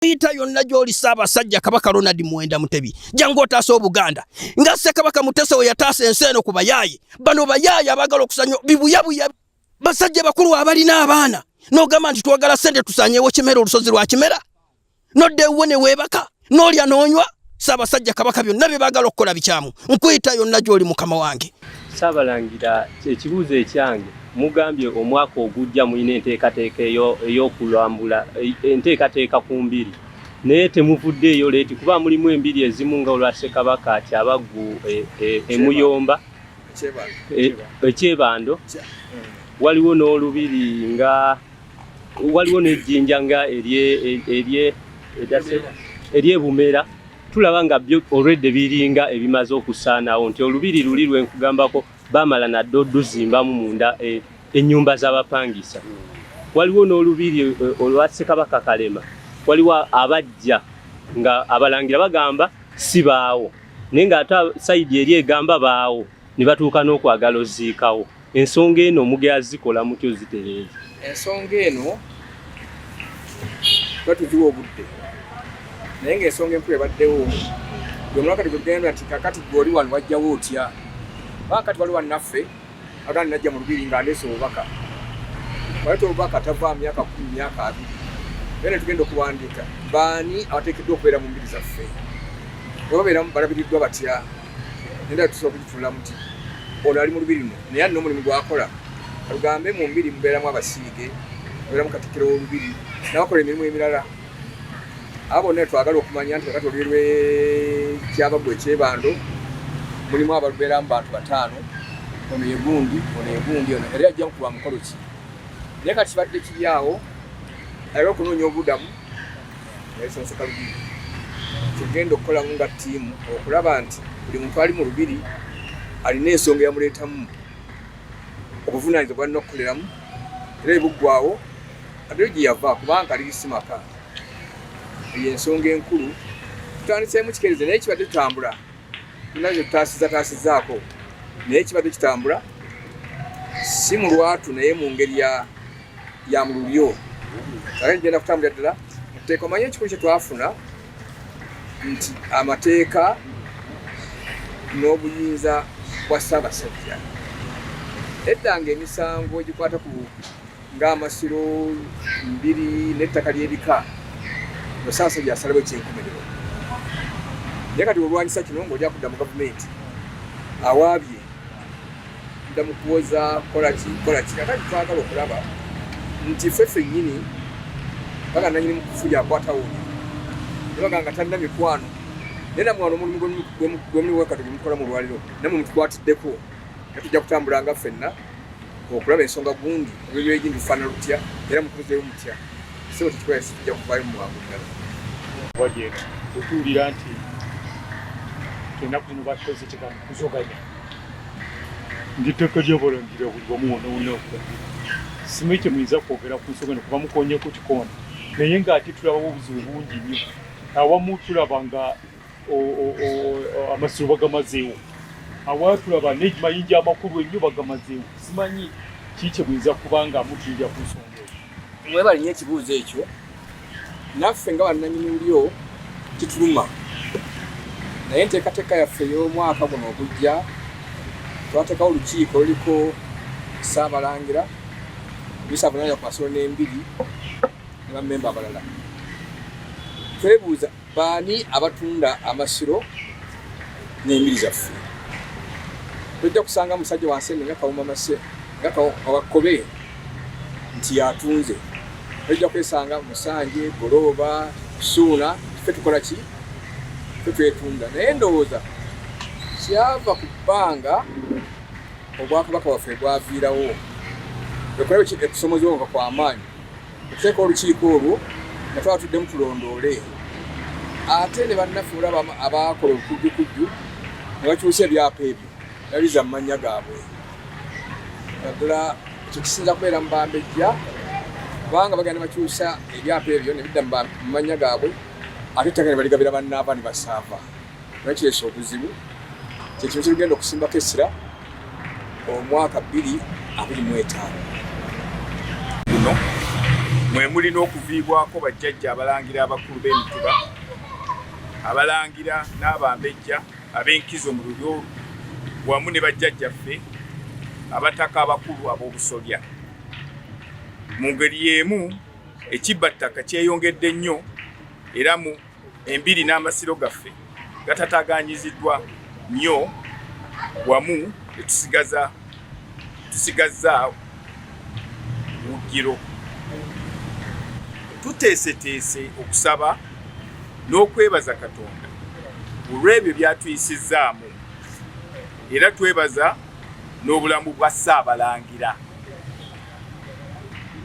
Nkuyita yonna gy'oli, Ssaabasajja Kabaka Ronald Muwenda Mutebi, jangu otaasa Obuganda nga Ssekabaka Mutesa we yataasa ensi eno ku bayaaye. Bano bayaaye abaagala okusanya bibuyabuya basajja bakulu abalina abaana, n'ogamba nti twagala ssente tusanyeewo Kimera, olusozi lwa Kimera, nodda ewuwo ne weebaka n'olya n'onywa. Ssaabasajja Kabaka, byonna bye baagala okukola bikyamu. Nkuyita yonna gy'oli, mukama wange. Saabalangira, ekibuuzo ekyange, mugambye omwaka ogujja mulina enteekateeka ey'okulambula, enteekateeka ku mbiri, naye temuvuddeeyo late kuba mulimu embiri ezimu nga olwa Ssekabaka Kyabaggu emuyomba ekyebando, waliwo n'olubiri nga waliwo n'ejjinja nga eryebumera. Tulaba nga byo olwedde biringa ebimaze okusaanawo, nti olubiri luli lwenkugambako bamala nadde oduzimbamu munda ennyumba z'abapangisa. Waliwo n'olubiri olwa Ssekabaka Kalema, waliwo abajja nga abalangira bagamba si baawo, naye ng'ate side eri egamba baawo, ne batuuka n'okwagala oziikawo. Ensonga eno mugera zikola mutyo zitereeza? Ensonga eno tuba tuziwa obudde, naye ng'ensonga enkulu ebaddewo gwe mulaka tegwegenda nti kakati gwe oli wano wajjawo otya? Kubanga kati waliwo wannaffe agandi najja mu lubiri nga ndeese obubaka, waleeta obubaka tava myaka 10, myaka 20, naye ne tugenda okuwandiika baani abateekeddwa okubeera mu mbiri zaffe, bwe babeeramu balabiriddwa batya. Nenda tusobola okugitunulamu nti ono ali mu lubiri luno naye alina omulimu gwakola. Katugambe mu mbiri mubeeramu abasiige, mubeeramu katikkiro w'olubiri n'abakola emirimu emirala. Abo bonna twagala okumanya nti kakati olubiri lw'Ekyabaggu ekyebando mulimu abalubeeramu bantu bataano, ono ye gundi, ono ye gundi, ono era yajja kuba mukolo ki. Naye kati kibadde kiri awo era okunoonya obudamu nesonseka lubiri tugenda okukolamu nga ttiimu okulaba nti buli muntu ali mu lubiri alina ensonga eyamuleetamu, obuvunaanyizibwa bwalina okukoleramu, era ebuggwawo ate gye yava, kubanga liri si maka. Eyo ensonga enkulu tutandiseemu kikeereze, naye kibadde tutambula tulina ze tutaasiza taasizaako, naye kibadde kitambula si mu lwatu, naye mu ngeri ya mu lulyo, ate genda kutambulira ddala muteeka. Omanye ekikulu kye twafuna nti amateeka n'obuyinza bwa Ssaabasajja, edda nga emisango egikwata ku ng'amasiro, mbiri n'ettaka ly'ebika, nga Ssaabasajja asalawo ekyenkomerero. Naye kati olwanyisa kino ng'oli akudda mu gavumenti awaabye dda mu kuwoza kola ki, kola ki. Kakati twagala okulaba nti ffe ffennyini baga nanyini mukufu yakwata woni ne bagamba nga talina mikwano, naye namwe wano omulimu gwemuli wakati gwemukola mu lwaliro namwe mutukwatiddeko, nga tujja kutambula nga ffenna okulaba ensonga gundi olw'ebyo lufaanana lutya era mukozeewo mutya. Sebo tekikola, tujja kuvaayo mu bwangu ddala. Wajeera otuwulira nti ennaku zino bakikoze kigambo kuzoganya ng'etteeka ly'abalangira buli wamu wonna wonna okulangira. Simanyi kye muyinza kwogera ku nsonga eno kuba mukonyeeko kikonde, naye ng'ate tulabawo obuzibu bungi nnyo. Awamu tulaba nga amasiro bagamazeewo, awamu tulaba n'emayinja amakulu ennyo bagamazeewo. Simanyi kiki kye muyinza kuba nga mutuulira ku nsonga eyo. Mwebale nnyo ekibuuzo ekyo. Naffe nga bannanyini lulyo kituluma, naye enteekateeka yaffe ey'omwaka guno ogujja twateekawo olukiiko oluliko Ssaabalangira Yusa avunaanyizibwa ku masiro n'embiri ne bammemba abalala. Twebuuza baani abatunda amasiro n'embiri zaffe. Tojja kusanga musajja wansi eno nga Kawuma Mase nga Kawakkobe nti yatunze. Tojja kwesanga Musanje, Golooba, Suuna. Ffe tukola ki? Ffe twetunda. Naye ndowooza kyava ku bbanga obwakabaka bwaffe bwaviirawo ekulaba ekusomozebwa nga kwamaanyi okuteeka olukiiko olwo nga twaba tuddemu tulondoole, ate ne bannaffe olaba abakola olukujjukujju ne bakyusa ebyapa ebyo babiza mu mannya gaabwe. Naddala ekyo kisinza kubeera mu bambejja, kubanga bagenda ne bakyusa ebyapa ebyo ne bidda mu mannya gaabwe, ate ettaka ne baligabira bannaava ne basaava, naye kireese obuzibu. Kyekintu kyetugenda okusimbako essira omwaka 2025. Guno. Mwe muli n'okuviibwako bajjajja abalangira abakulu b'emituba, abalangira n'abambejja ab'enkizo mu lulyo wamu ne bajjajjaffe abataka abakulu ab'obusolya. Mu ngeri y'emu ekibbattaka kyeyongedde nnyo era mu Embiri n'amasiro gaffe gatataaganyiziddwa nnyo wamu ne tusigaza tusigazza wuggiro. Tuteeseteese okusaba n'okwebaza Katonda olw'ebyo by'atuyisizzaamu era twebaza n'obulamu bwa Ssaabalangira.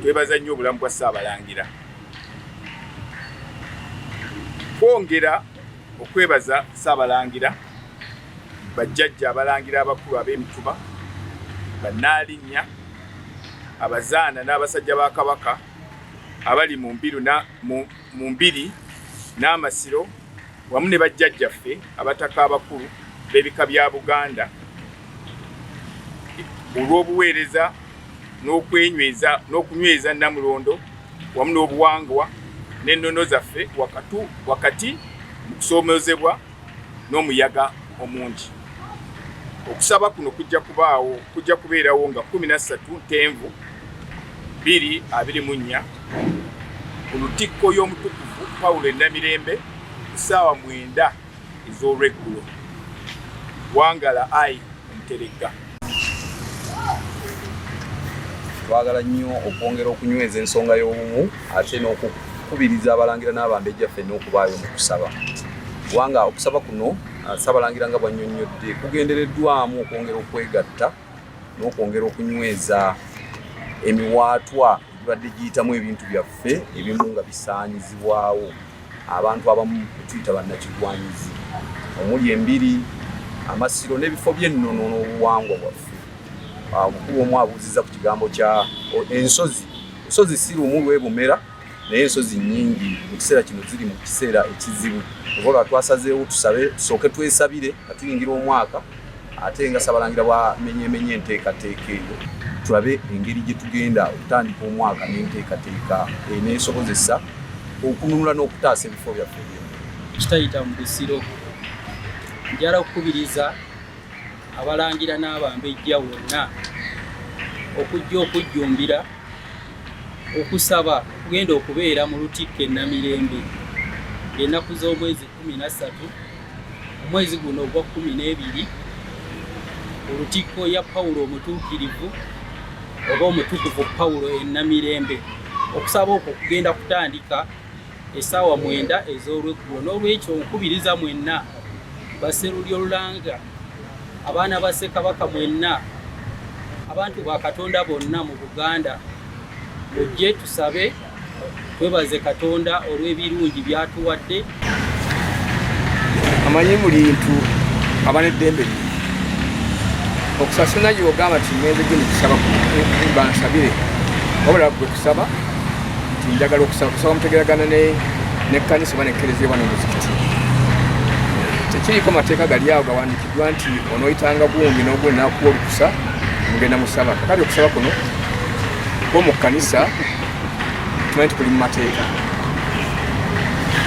Twebaza nnyo obulamu bwa Ssaabalangira. Kwongera okwebaza Ssaabalangira, bajjajja abalangira abakulu ab'emituba, bannaalinnya, abazaana n'abasajja ba Kabaka abali mu mbiru na mu mbiri n'amasiro wamu ne bajjajjaffe abataka abakulu b'ebika bya Buganda olw'obuweereza n'okwenyweza n'okunyweza Nnamulondo wamu n'obuwangwa n'ennono zaffe wakatu wakati mu kusoomoozebwa n'omuyaga omungi. Okusaba kuno kujja kubaawo kujja kubeerawo nga 13 Ntenvu 2024 ku Lutikko y'Omutukuvu Paulo e Namirembe ku ssaawa mwenda ez'olweggulo. Wangala ayi Omuteregga. Twagala nnyo okwongera okunyweza ensonga y'obumu ate n'okukubiriza abalangira n'abambejja ffenna okubaayo mu kusaba kubanga okusaba kuno ah, Ssabalangira nga bw'annyonnyodde kugendereddwamu okwongera okwegatta n'okwongera okunyweza emiwaatwa egibadde giyitamu ebintu byaffe ebimu nga bisaanyizibwawo. Abantu abamu betuyita bannakigwanyizi omuli embiri, amasiro n'ebifo by'ennono n'obuwangwa bwaffe. Ah, omukulu omu abuuzizza ku kigambo kya ensozi. Ensozi si lumu lwebumera naye ensozi nnyingi mu kiseera kino ziri mu kiseera ekizibu. Oba olwa twasazeewo tusabe tusooke twesabire nga tuyingira omwaka ate nga Ssabalangira bwamenyeemenye enteekateeka eyo tulabe engeri gye tugenda okutandika omwaka n'enteekateeka eneesobozesa okununula n'okutaasa ebifo byaffe eby'ennono. Kitayita mu Busiro. Njala kukubiriza Abalangira n'Abambejja wonna okujja okujjumbira okusaba okugenda okubeera mu Lutikko e Namirembe ng'ennaku z'omwezi 13 omwezi guno ogwa 12 ku Lutikko ya Pawulo Omutuukirivu oba Omutukuvu Pawulo e Namirembe. Okusaba okwo kugenda kutandika essaawa mwenda ez'olweggulo. N'olwekyo nkubiriza mwenna Basserulyolulanga, abaana ba Ssekabaka mwenna, abantu ba Katonda bonna mu Buganda, mujje tusabe twebaze Katonda olw'ebirungi by'atuwadde. Amanyi buli ntu aba n'eddembe lye okusasuna gyogamba nti ngenze gye kusaba bansabire wabula gwe kusaba nti njagala okusaba kusaba mutegeragana nekkanisa oba nekkereziya oba nomuzikiti tekiriiko mateeka gali awo gawandikiddwa nti onoyitanga gundi nogundi nakuwa olukusa mugenda musaba kakati okusaba kuno kwo mu kkanisa tumanyi nti kuli mu mateeka.